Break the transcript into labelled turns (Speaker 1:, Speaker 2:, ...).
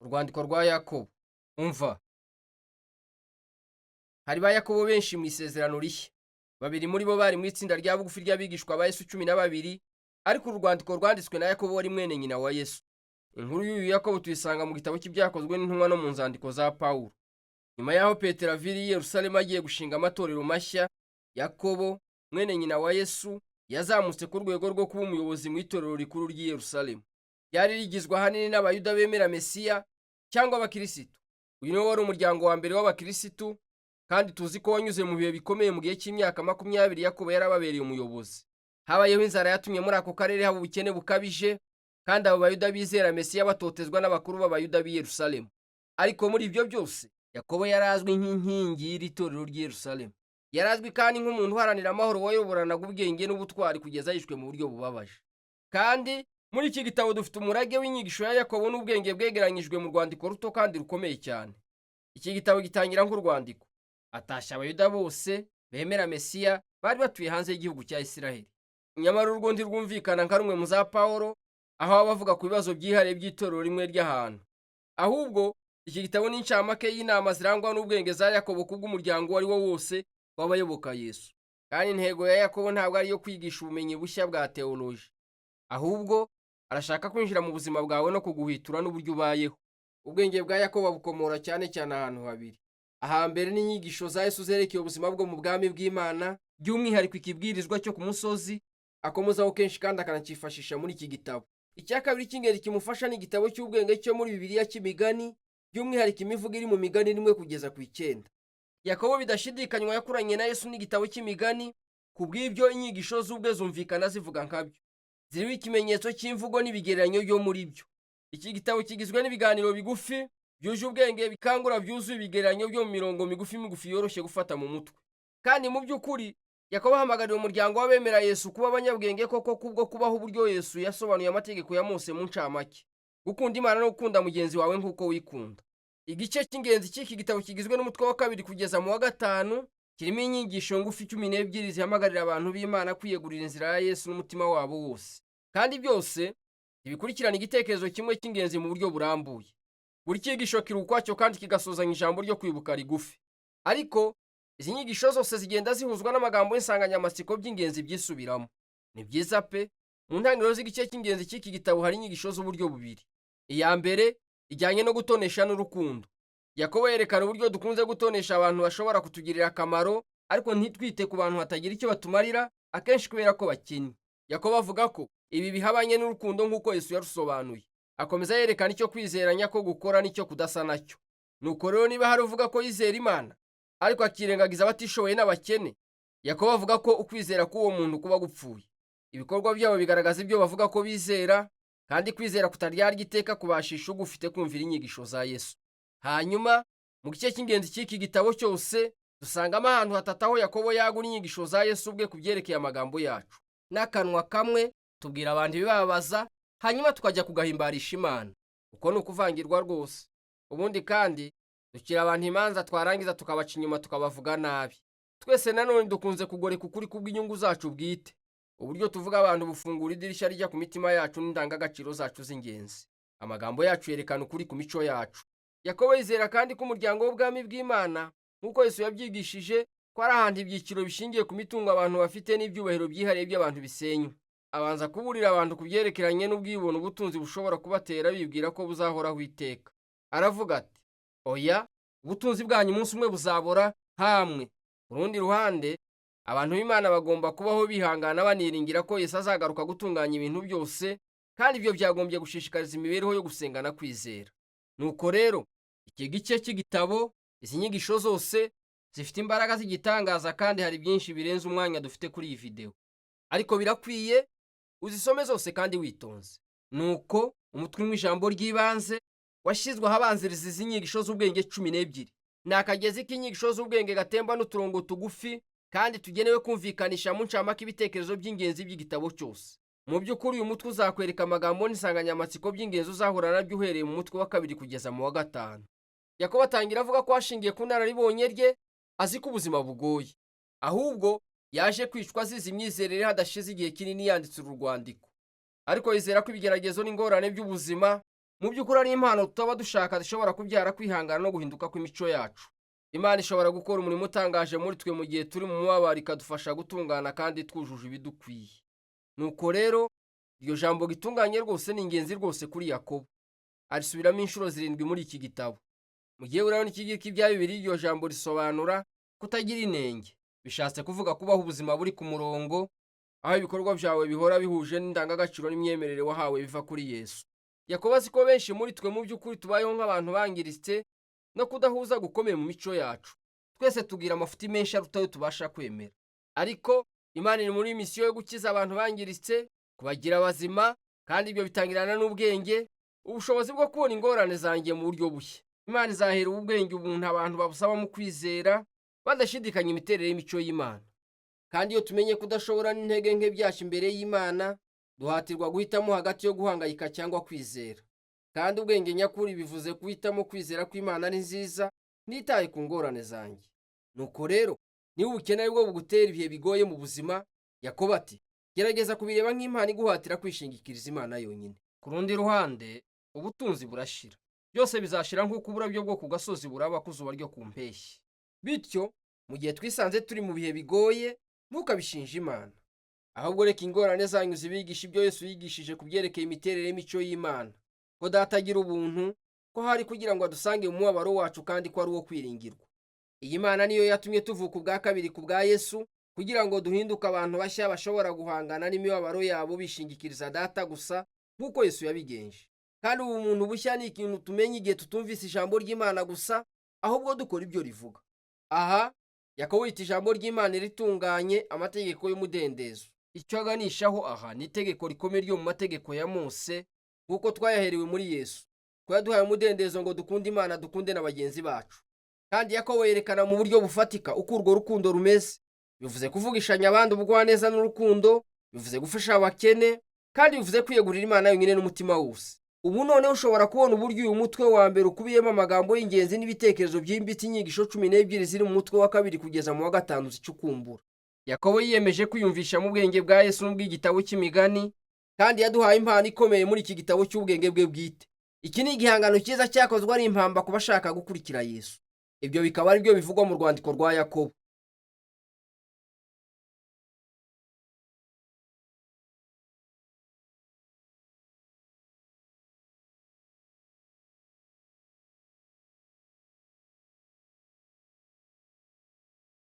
Speaker 1: Urwandiko rwa Yakobo. Umva, hari ba Yakobo benshi mu Isezerano Rishya. Babiri muri bo bari mu itsinda rya bugufi ry'abigishwa ba Yesu 12, ariko uru rwandiko rwanditswe na Yakobo wari mwene nyina wa Yesu. Inkuru y'uyu Yakobo tuyisanga mu gitabo cy'Ibyakozwe n'Intumwa no mu nzandiko za Pawulo. Nyuma y'aho Petero aviriye i Yerusalemu agiye gushinga amatorero mashya, Yakobo mwene nyina wa Yesu yazamutse ku rwego rwo kuba umuyobozi mu itorero rikuru ry'i Yerusalemu, ryari rigizwe ahanini n'Abayuda bemera Mesiya cyangwa Abakirisitu. Uyu niwo wari umuryango wa mbere w'Abakirisitu, kandi tuzi ko wanyuze mu bihe bikomeye. Mu gihe cy'imyaka 20 Yakobo yarababereye umuyobozi. Habayeho inzara yatumye muri ako karere haba ubukene bukabije, kandi abo Bayuda bizera Mesiya batotezwa n'abakuru b'Abayuda b'i Yerusalemu. Ariko muri ibyo byose, Yakobo yari azwi nk'inkingi y'iri torero ry'i Yerusalemu. Yari azwi kandi nk'umuntu uharanira amahoro wayoboranaga ubwenge n'ubutwari kugeza yishwe mu buryo bubabaje. Kandi muri iki gitabo dufite umurage w'inyigisho ya Yakobo n'ubwenge bwegeranyijwe mu rwandiko ruto kandi rukomeye cyane. Iki gitabo gitangira nk'urwandiko atashya Abayuda bose bemera Mesiya bari batuye hanze y'igihugu cya Isiraheli. Nyamara urwo ntirwumvikana nka rumwe mu za Pawulo, aho baba bavuga ku bibazo byihariye by'itorero rimwe ry'ahantu. Ahubwo iki gitabo ni incamake y'inama zirangwa n'ubwenge za Yakobo kubw'umuryango uwo ari wo wose w'abayoboka Yesu. Kandi intego ya Yakobo ntabwo ari iyo kwigisha ubumenyi bushya bwa teoloji, ahubwo arashaka kwinjira mu buzima bwawe no kuguhwitura n'uburyo ubayeho. Ubwenge bwa Yakobo bukomora cyane cyane ahantu habiri. Ahambere ni inyigisho za Yesu zerekeye ubuzima bwo mu bwami bw'Imana, by'umwihariko Ikibwirizwa cyo ku Musozi, akomozaho kenshi kandi akanacyifashisha muri iki gitabo. Icya kabiri cy'ingenzi kimufasha ni igitabo cy'ubwenge cyo muri Bibiliya cy'Imigani, by'umwihariko imivugo iri mu Migani 1 kugeza ku 9. Yakobo bidashidikanywa yakuranye na Yesu n'igitabo cy'Imigani. Ku bw'ibyo, inyigisho z'ubwe zumvikana zivuga nkabyo, ziriho ikimenyetso cy'imvugo n'ibigereranyo byo muri byo. Iki gitabo kigizwe n'ibiganiro bigufi byuje ubwenge bikangura, byuzuye ibigereranyo byo mu mirongo migufi migufi yoroshye gufata mu mutwe. Kandi mu by'ukuri, Yakobo ahamagarira umuryango w'abemera Yesu kuba abanyabwenge koko kubwo kubaho uburyo Yesu yasobanuye amategeko ya Mose mu ncamake: gukunda Imana no gukunda mugenzi wawe nk'uko wikunda. Igice cy'ingenzi cy'iki gitabo kigizwe n'umutwe wa kabiri kugeza mu wa gatanu, kirimo inyigisho ngufi 12 zihamagarira abantu b'Imana kwiyegurira inzira ya Yesu n'umutima wabo wose. Kandi byose ntibikurikirana igitekerezo kimwe cy'ingenzi mu buryo burambuye. Buri cyigisho kiri ukwacyo kandi kigasozanya ijambo ryo kwibuka rigufi, ariko izi nyigisho zose zigenda zihuzwa n'amagambo y'insanganyamatsiko by'ingenzi byisubiramo. Ni byiza pe! Mu ntangiriro z'igice cy'ingenzi cy'iki gitabo hari inyigisho z'uburyo bubiri. Iya mbere ijyanye no gutonesha n'urukundo. Yakobo yerekana uburyo dukunze gutonesha abantu bashobora kutugirira akamaro, ariko ntitwite ku bantu batagira icyo batumarira, akenshi kubera ko bakennye. Yakobo avuga ko ibi bihabanye n'urukundo nk'uko Yesu yarusobanuye. Akomeza yerekana icyo kwizera nyako gukora n'icyo kudasa nacyo. Nuko rero, niba hari uvuga ko yizera Imana ariko akirengagiza abatishoboye n'abakene, Yakobo avuga ko ukwizera k'uwo muntu kuba gupfuye. Ibikorwa byabo bigaragaza ibyo bavuga ko bizera, kandi kwizera kutaryarya iteka kubashisha ugufite kumvira inyigisho za Yesu. Hanyuma mu gice cy'ingenzi cy'iki gitabo cyose dusangamo ahantu hatatu aho Yakobo yagura inyigisho za Yesu ubwe ku byerekeye amagambo yacu. N'akanwa kamwe tubwira abantu ibibabaza, hanyuma tukajya kugahimbarisha Imana. Uko ni ukuvangirwa rwose. Ubundi kandi dukira abantu imanza, twarangiza tukabaca inyuma tukabavuga nabi. Twese nanone dukunze kugoreka ukuri kubw'inyungu zacu bwite. Uburyo tuvuga abantu bufungura idirishya rijya ku mitima yacu n'indangagaciro zacu z'ingenzi. Amagambo yacu yerekana ukuri ku mico yacu. Yakobo yizera kandi ko umuryango w'ubwami bw'Imana, nk'uko Yesu yabyigishije, ko ari ahantu ibyiciro bishingiye ku mitungo abantu bafite n'ibyubahiro byihariye by'abantu bisenywa. Abanza kuburira abantu ku byerekeranye n'ubwibone ubutunzi bushobora kubatera, bibwira ko buzahoraho iteka. Aravuga ati: "Oya, ubutunzi bwanyu umunsi umwe buzabora nkamwe." Ku rundi ruhande, abantu b'Imana bagomba kubaho bihangana, baniringira ko Yesu azagaruka gutunganya ibintu byose, kandi ibyo byagombye gushishikariza imibereho yo gusenga no kwizera. Nuko rero iki gice cy'igitabo, izi nyigisho zose zifite imbaraga z'igitangaza, kandi hari byinshi birenze umwanya dufite kuri iyi videwo, ariko birakwiye uzisome zose kandi witonze. Nuko umutwe w'ijambo ry'ibanze washyizwe ahabanziriza izi nyigisho z'ubwenge 12 ni akagezi k'inyigisho z'ubwenge gatemba n'uturongo tugufi kandi tugenewe kumvikanisha mu ncamake ibitekerezo by'ingenzi by'igitabo cyose. Mu by'ukuri, uyu mutwe uzakwereka amagambo n'insanganyamatsiko by'ingenzi uzahura nabyo uhereye mu mutwe wa kabiri kugeza mu wa gatanu. Yakobo atangira avuga ko ashingiye ku nararibonye rye azi ko ubuzima bugoye. Ahubwo yaje kwicwa azize imyizerere hadashize igihe kinini yanditse uru rwandiko, ariko yizera ko ibigeragezo n'ingorane by'ubuzima Mu by'ukuri ari impano tutaba dushaka zishobora kubyara kwihangana no guhinduka kw'imico yacu. Imana ishobora gukora umurimo utangaje muri twe mu gihe turi mu mubabaro, ikadufasha gutungana kandi twujuje ibidukwiye. Nuko rero iryo jambo gitunganye rwose ni ingenzi rwose kuri Yakobo. Arisubiramo inshuro zirindwi muri iki gitabo. Mu gihe urabona ikigiriki bya bibiri, iryo jambo risobanura kutagira inenge. Bishatse kuvuga kubaho ubuzima buri ku murongo, aho ibikorwa byawe bihora bihuje n'indangagaciro n'imyemerere wahawe biva kuri Yesu. Yakobo azi ko benshi muri twe mu by'ukuri tubayeho nk'abantu bangiritse no kudahuza gukomeye mu mico yacu. Twese tugira amafuti menshi aruta ayo tubasha kwemera. Ariko Imana iri muri misiyo yo gukiza abantu bangiritse, kubagira bazima, kandi ibyo bitangirana n'ubwenge, ubushobozi bwo kubona ingorane zanjye mu buryo bushya. Imana izahera ubwenge ubuntu abantu babusaba mu kwizera, badashidikanya imiterere y'imico y'Imana. Kandi iyo tumenye kudashobora n'intege nke byacu imbere y'Imana, duhatirwa guhitamo hagati yo guhangayika cyangwa kwizera. Kandi ubwenge nyakuri bivuze guhitamo kwizera ko Imana ari nziza, ntitaye ku ngorane zanjye. Nuko rero, niba ubukene ari bwo bugutera ibihe bigoye mu buzima, Yakobo ati: "Gerageza kubireba nk'impano iguhatira kwishingikiriza Imana yonyine." Ku rundi ruhande, ubutunzi burashira. Byose bizashira nk'uko uburabyo bwo ku gasozi buraba ku zuba ryo ku mpeshyi. Bityo, mu gihe twisanze turi mu bihe bigoye, ntukabishinje Imana. Ahubwo reka ingorane zanyu zibigisha ibyo Yesu yigishije ku byerekeye imiterere y'imico y'Imana. Ko Data agira ubuntu, ko hari kugira ngo adusange mu mubabaro wacu kandi ko ari uwo kwiringirwa. Iyi Mana niyo yatumye tuvuka ubwa kabiri ku bwa Yesu, kugira ngo duhinduke abantu bashya bashobora guhangana n'imibabaro yabo bishingikiriza Data gusa nk'uko Yesu yabigenje. Kandi ubu muntu bushya ni ikintu tumenya igihe tutumvise ijambo ry'Imana gusa, ahubwo dukora ibyo rivuga. Aha Yakobo yita ijambo ry'Imana ritunganye amategeko y'umudendezo. Icyo aganishaho aha ni itegeko rikomeye ryo mu mategeko ya Mose, nk'uko twayaherewe muri Yesu, ko yaduhaye umudendezo ngo dukunde Imana, dukunde na bagenzi bacu. Kandi Yakobo yerekana mu buryo bufatika uko urwo rukundo rumeze. Bivuze kuvugishanya abandi ubugwaneza n'urukundo, bivuze gufasha abakene, kandi bivuze kwiyegurira Imana yonyine n'umutima wose. Ubu noneho ushobora kubona uburyo uyu mutwe wa mbere ukubiyemo amagambo y'ingenzi n'ibitekerezo byimbitse inyigisho 12 ziri mu mutwe wa kabiri kugeza mu wa gatanu zicukumbura. Yakobo yiyemeje kwiyumvisha mu bwenge bwa Yesu n'ubw'igitabo cy'imigani, kandi yaduhaye impano ikomeye muri iki gitabo cy'ubwenge bwe bwite. Iki ni igihangano cyiza cyakozwe ari impamba ku bashaka gukurikira Yesu. Ibyo bikaba ari byo bivugwa mu rwandiko rwa Yakobo.